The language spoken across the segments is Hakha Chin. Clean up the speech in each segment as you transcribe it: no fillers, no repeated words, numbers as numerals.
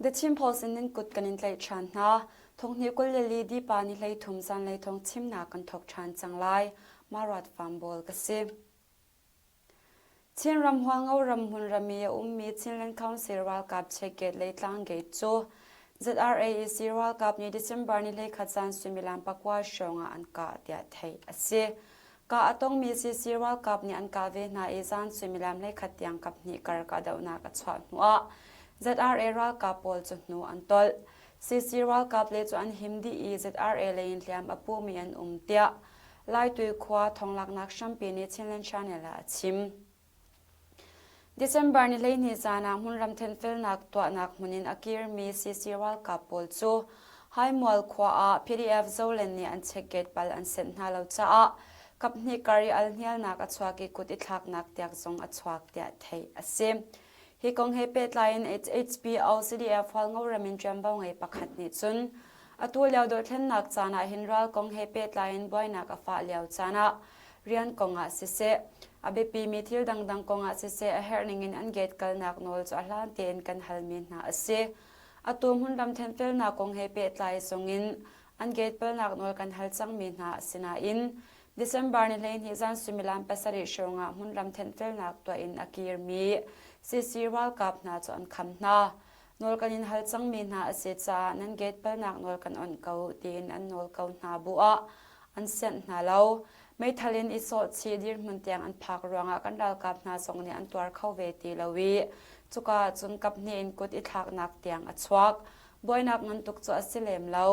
The Chin Post in nan kut kan in tlaih ṭhan hna. Thonghnih 24 dipa ni 13 zanlei thawng chimnak kan thawk ṭhan cang lai. Maruat Fambawl ka si. Chinram Hualngo ram hmunram i a ummi Chinland Council ralkap checkgate Leitlang Gate cu ZRAEC ralkap nih December ni 21 zan suimilam pakua hrawng ah an kah tiah theih a si. Kah a tongmi CC ralkap nih an kah ve hna i zan suimilam 11 tiang kaphnih kar kahdohnak a chuah hnuah ZRA ralkap pawl cu hnu an tolh. CC ralkap le cu an him dih i ZRA lei in hliam a pumi an um tiah Laitui khua thonglaknak hrampi nih Chinland Channel ah a chim. December ni 12 zan ah hmunram thenfelnak tuahnak hmun in a kirmi CC ralkap pawl cu Haimual khua ah PDF Zoland nih an check gate pal an senh hna lo caah kaphnih kar i alhnialnak a chuak i kut i thlaknak tiak zong a chuak tiah theih a si. Hi kong he pehtlai in HBO CDF Hualngo ram in ṭuanvo ngei pakhat nih cun atu lio dothlennak caan ah hin ral kong he pehtlai in buainak a fah lio caan ah rian kong ah siseh, a biapimi thil dangdang kong ah siseh a herh ning in an gate kalnak nawl cu a hlan tein kan halmi hna a si. Atu hmunram thenfelnak kong he pehtlai zong in an gate palnak nawl kan hal cangmi hna a si nain December ni 12 zan suimilam pasarih hrawng ah hmunram thenhfelnak tuah in a kirmi CC ralkap hna cu an kham hna. Nawl kan in hal cangmi hna a si caah nan gate palnak nawl kan onh ko tiin an nawl ko hna bu ah an sianh hna lo. Meithal in i sawhchih dirhmun tiang an phak ruangah kan ralkap hna zong nih an tuar kho ve ti lo i cuka ah cun kaphnih in kut i thlaknak tiang a chuak. Buainak ngan tuk cu a si lem lo.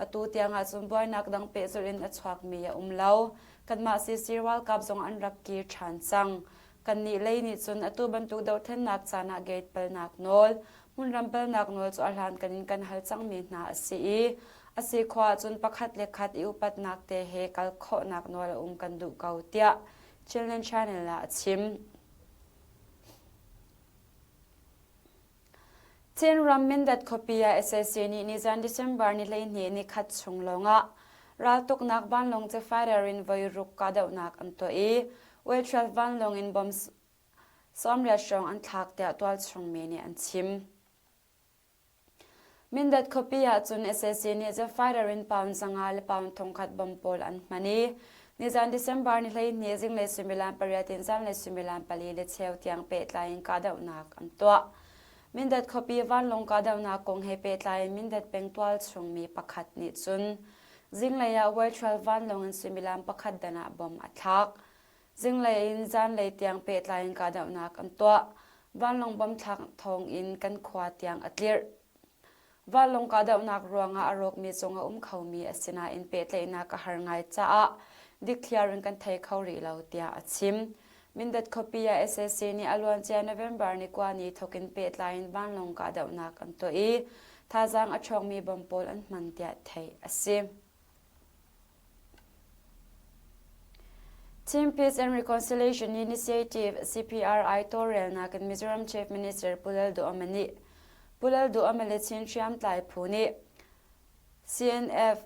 Atu tiang ahcun buainak dang pehzulh in a chuakmi a um lo. Kanmah CC ralkap zong an rak kir ṭhan cang. Kannih lei nih cun atu bantuk dohthlennak caan ah gate palnak nawl, hmunram palnak nawl cu a hlankan in kan hal cangmi hna a si i a si khawh ahcun pakhat le khat i upatnak te he kal khawhnak nawl a um kan duh ko tiah Chinland Channel ah a chim. Chinram Mindat khuapi ah sac nih nizan December ni 12 nikhat chung lawngah raltuknak vanlawng cu fighter in voi ruk kahdohnak an tuah i Weltrail vanlawng in bomb 80 hrawng an thlak tiah tualchung mi nih an chim. Mindat khuapi ah cun sac nih cu fighter in pound 500 le pound 1000 bomb pawl an hman i nizan December ni 12 zinglei suimilam pariat in zanlei suimilam pali le cheu tiang pehtlai in kahdohnak an tuah. Mindat khuapi vanlawng kahdohnak kong he pehtlai in Mindat peng tualchung mi pakhat nih cun zinglei ah World vanlawng in suimilam pakhat dan ah bom a thlak. Zinglei in zanlei tiang pehtlai in kahdohnak an tuah. Vanlawng bom thlak thawng in kan khua tiang a tlirh. Vanlawng kahdohnak ruangah a rawkmi cung a um khomi a si nain pehtlaihnak a har ngai caah dikthliar in kan thei kho rih lo tiah a chim. Mindat khuapi ah sac nih a luancia November ni kua ni thawk in pehtlai in vanlawng kahdohnak an tuah i thazaang a ṭhawngmi bom pawl an hman tiah theih a si. Chin Peace and Reconciliation Initiative CPRI tawlrelnak in Mizoram Chief Minister Pu Lal Duhoma nih Pu Lal Duhoma le Chin hriamtlai phu nih CNF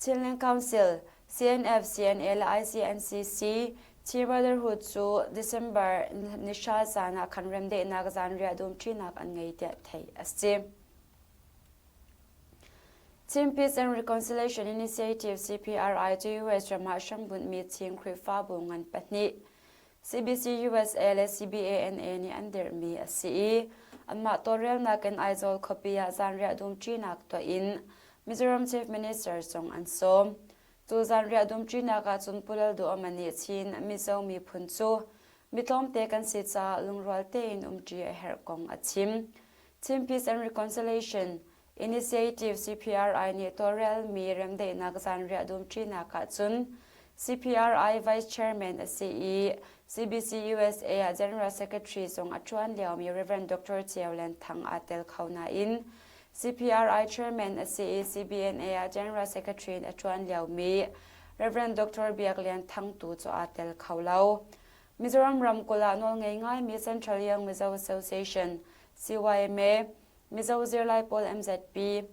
Chinland Council, CNF, CNA le ICNCC Chin Brotherhood cu December ni hra zan ah khan remdaihnak zanriah dumṭinak an ngei tiah theih a si. Chin Peace and Reconciliation Initiative CPRI cu US ram ah hrambunhmi Chin Khrihfabu ngan pahnih CBC USA le CBANA nih an dirhmi a si i anmah tawlrelnak in Aizawl khuapi ah zanriah dumṭinak tuah in Mizoram Chief Minister zong an sawm. Cu zanriah dumṭinak ah cun Pu Lal Duhoma nih Chin Mizo miphun cu mi tlawmte kan si caah lungrual tein umṭi a herh kong a chim. Chin Peace and Reconciliation Initiative CPRI nih tawlrelmi remdaihnak zanriah dumṭinak ahcun CPRI Vice Chairman a si i CBC USA ah General Secretary zong a ṭuan liomi Rev. Dr. Ceu Len Thang aa tel kho nain CPRI Chairman a si i CBNA ah General Secretary in a ṭuan liomi Rev. Dr. Biak Lian Thang tu cu aa tel kho lo. Mizoram ramkulh ah nawlngei ngaimi Central Young Mizo Association CYMA, Mizo Zirlai Pawl MZP,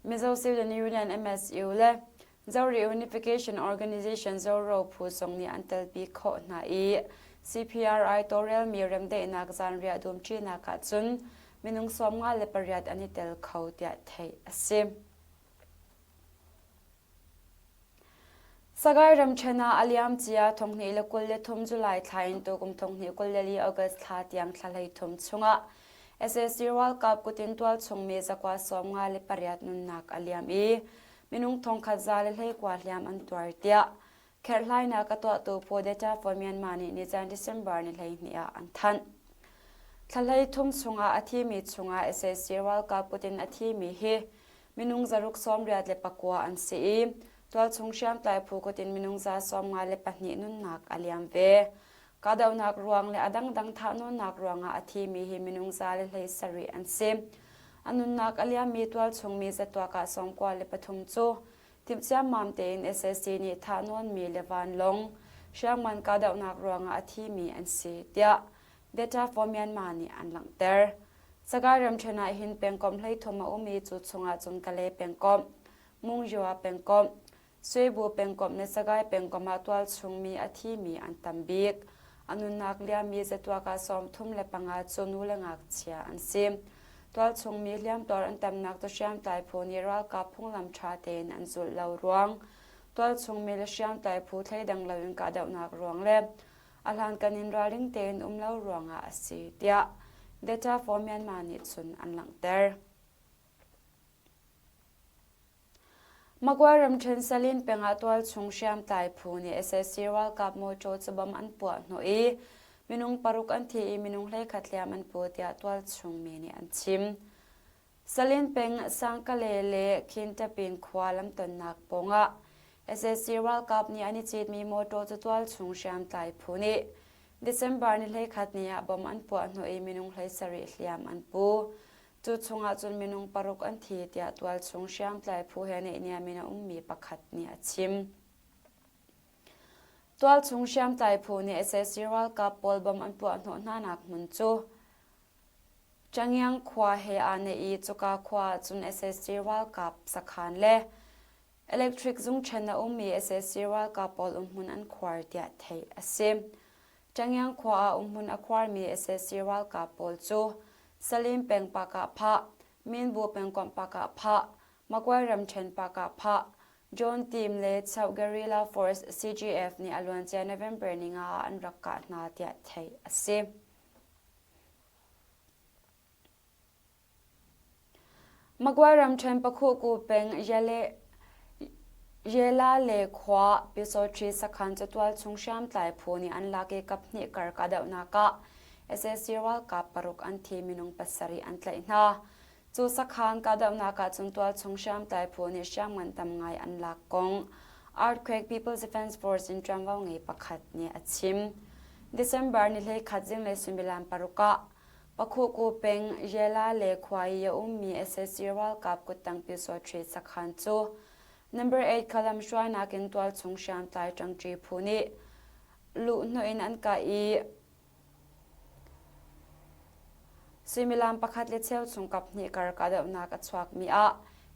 Mizo Student Union MSU le Zo Reunification Organization Zoro phu zong nih an telpi khawh hna i CPRI tawlrelmi remdaihnak zanriah dumṭinak ahcun minung 58 an i tel kho tiah theih a si. Sagaing ramṭhen ah a liamcia 2023 July thla in tukum 2024 August thla tiang thla 13 chungah sac ralkap kut in tualchungmi zakua 58 nunnak a liam i minung 1,119 hliam an tuar tiah kherhhlainak a tuahtu phu Data for Myanmar nih nizan December ni 12 ah an thanh. Thla 13 chungah a thimi chungah sac ralkap kut in a thimi hi minung 689 an si i tualchung hriamtlai phu kut in minung 152 nunnak a liam ve. Kahdohnak ruang le a dangdang thahnawnnak ruangah a thimi hi minung 117 an si. A nunnak a liammi tualchungmi zatuak ah 93 cu timhciammam tein sac nih thahnawnmi le vanlawng hriamngan kahdohnak ruangah a thimi an si, tiah Data for Myanmar nih an langhter. Sagaing ramṭhen ah hin pengkomh 13 a um i cu chungah cun Kalay pengkomh, Mungzua pengkomh, Suibu pengkomh le Sagaing pengkomh ah tualchungmi a thimi an tam bik. A nunnak liammi zatuak ah 35 cu nu le ngakchia an si. Tualchungmi hliamtuar an tamnak cu hriamtlai phu nih ralkap phunglam ṭha tein an zulh lo ruang, tualchungmi le hriamtlai phu thleidang loin kahdohnak ruang le a hlankan in ralring tein um lo ruangah a si tiah Data for Myanmar nih cun an langhter. Magway ramṭhen Salin peng ah tualchung hriamtlai phu nih sac ralkap mawṭaw cu bom an puah hnawh i minung paruk an thi i minung 11 hliam an pu tiah tualchung mi nih an chim. Salin peng Sangkale le Khintapin khua lamtonnak pawngah sac ralkap nih an i citmi mawṭaw cu tualchung hriamtlai phu nih December ni 11 ni ah bom an puah hnawh i minung 17 hliam an pu. Cu chungah cun minung paruk an thi tiah tualchung hriamtlai phu he naihniam in a ummi pakhat nih a chim. Tualchung hriamtlai phu nih sac ralkap pawl bom an puah hnawh hnanak hmun cu Changyang khua he aa naih i cuka khua ah cun sac ralkap sakhan le electric zungṭhen a ummi sac ralkap pawl umhmun an khuar tiah theih a si. Changyang khua ah umhmun a khuarmi sac ralkap pawl cu Salim peng Pakah-phah, Minbu pengkomh Pakah-phah, Magway ramṭhen Pakah-phah, John Team le Chauh Guerrilla Force CGF nih a luancia November ninga ah an rak kah hna tiah theih a si. Magway ramṭhen Pakhuhku peng Yelale khua Pyusawṭhi sakhan catual chung hriamtlai phu nih an lak i kaphnih kar kahdohnak ah sac ralkap paruk an thi minung pasarih an tlaih hna. Cu sakhan kahdohnak ah cun tualchung hriamtlai phu nih hriamngan tam ngai an lak kong Earthquake People's Defense Force in ṭuanvo ngei pakhat nih a chim. December ni 11 zinglei suimilam paruk ah Pakhuhku peng Yela le khua i a ummi sac ralkap kuttang Pyusawṭhi sakhan cu Number 8 khalam hruainak in tualchung hriamtlai ṭangṭi phu nih luhhnawh in an kah i suimilam pakhat le cheu chung kaphnih kar kahdohnak a chuakmi ah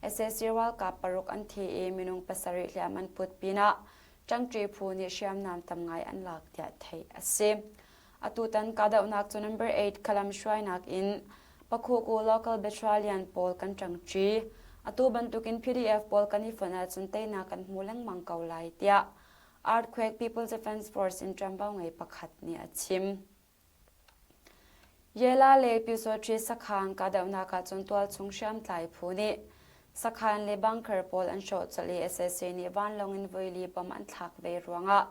sac ralkap paruk an thi i minung pasarih hliam an put pinah ṭangṭi phu nih hriamnam tam ngai an lak tiah theih a si. Atutan kahdohnak cu number 8 khalam hruainak in Pakhuku local battalion pawl kan ṭangṭi. Atu bantukin PDF pawl kan i fonh ahcun teinak kan hmu lengmang ko lai tiah Earthquake People's Defense Force in ṭuanvo ngei pakhat nih a chim. Yela le Pyusawṭhi sakhan kahdohnak ahcun tualchung hriamtlai phu nih sakhan le bunker pawl an hrawh colh i sac nih vanlawng in voili bom an thlak ve ruangah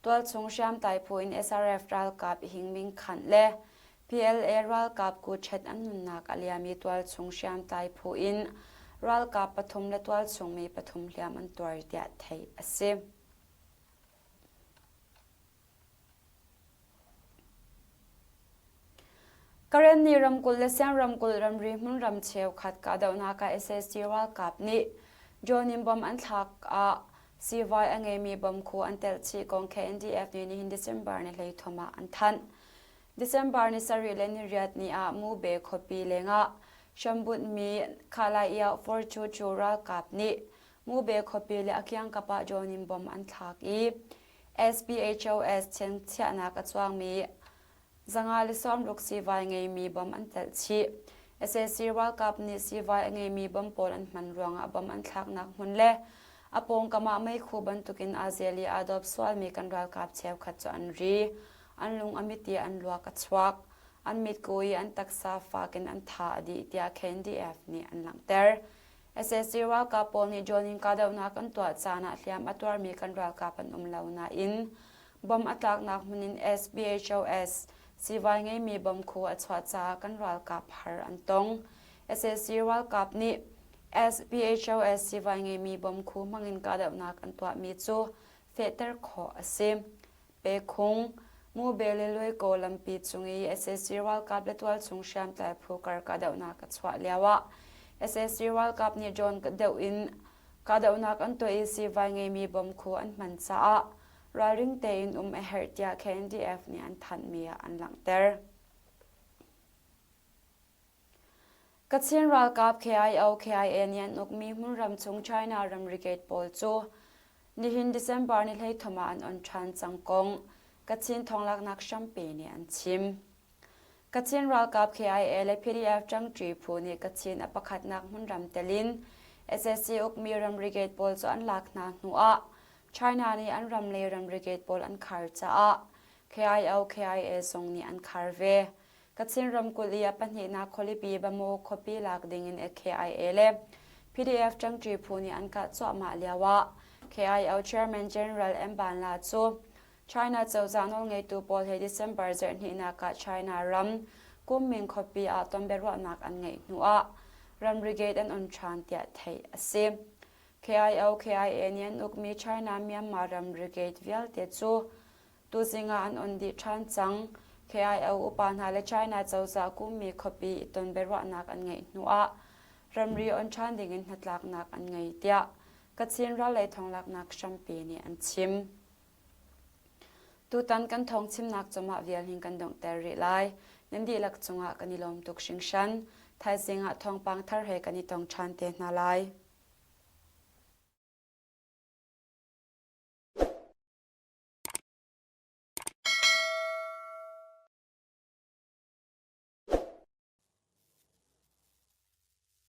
Tualchung hriamtlai phu in SRF ralkap Hingming Khanh le PLA ralkap Ku Chet an nunnak a liam i tualchung hriamtlai phu in ralkap pathum le tualchung mi pathum hliam an tuar tiah theih a si. Karenni ramkulh le Siang ramkulh ramri hmunram cheukhat kahdohnak ah sac ralkap nih drone in bomb an thlak ah siivai a ngeimi bomb khu an telh chih kong KNDF nih nihin December ni 13 ah an thanh. December ni sarih le ni riat ni ah Mube khuapi lengah hrambunhmi Khalai Forchu ralkap nih Mube khuapi le a kiangkap ah drone in bomb an thlak i SPHOS chiahnak a chuangmi 560 siivai ngeimi bom an telh chih. Sac ralkap nih siivai a ngeimi bom pawl an hman ruangah bom an thlaknak hmun le a pawngkam ah meikhu bantukin aa zel i aa dawp sualmi kan ralkap cheukhat cu an ri. An lung a mit i an luak a chuak. An mitku i an taksa fak in an tha a dih tiah KNDF nih an langhter. Sac ralkap pawl nih drone in kahdohnak an tuah caan ah hliam a tuarmi kan ralkap an um lo nain bom a tlaknak hmun in SBHOS siivai ngeimi bom khu a chuah caah kan ralkap har an tong. Sac ralkap nih SBHOS siivai ngeimi bom khu hmangin kahdohnak an tuahmi cu fehter khawh a si. Pekhung, Mube le Luaikaw lampi cung i sac ralkap le tualchung hriamtlai phu kar kahdohnak a chuah lioah sac ralkap nih drone deuh in kahdohnak an tuah i siivai ngeimi bom khu an hman caah ralring tein um a herh tiah KNDF nih an thanhmi ah an langhter. Kachin ralkap KIO KIA nih an ukmi hmunram chung China ramri gate pawl cu nihin December ni 13 ah an on ṭhan cang kong Kachin thawnglaknak hrampi nih an chim. Kachin ralkap KIA le PDF ṭangṭi phu nih Kachin a pakhatnak hmunram tel in sac ukmi ramri gate pawl cu an lak hna hnu ah China nih an ram le ramri gate pawl an khar caah KIO KIA zong nih an khar ve. Kachin ramkulh i a pahnihnak khualipi Bamaw khuapi lak dingin KIA le PDF ṭangṭi phu nih an kah cuahmah lioah KIO Chairman General M. Ban La cu China cozah nawlngeitu pawl he December zarhhnihnak ah China ram Kunming khuapi ah tonbiaruahnak an ngeih hnuah ramri gate an on ṭhan tiah theih a si. KIO KIA nih an ukmi China Myanmar ramri gate vialte cu Tuzing ah an on dih ṭhan cang. KIO upa hna le China cozah kummi khuapi i ton biaruahnak an ngeih hnuah ramri on ṭhan dingin hnatlaknak an ngei tiah Kachin rallei thonglaknak hrampi nih an chim. Tutan kan thawng chimnak cu mah vial hin kan donghter rih lai. Nan dihlak cungah kan i lawm tuk hringhran. Thaizing ah thawngpang thar he kan i tong ṭhan te hna lai.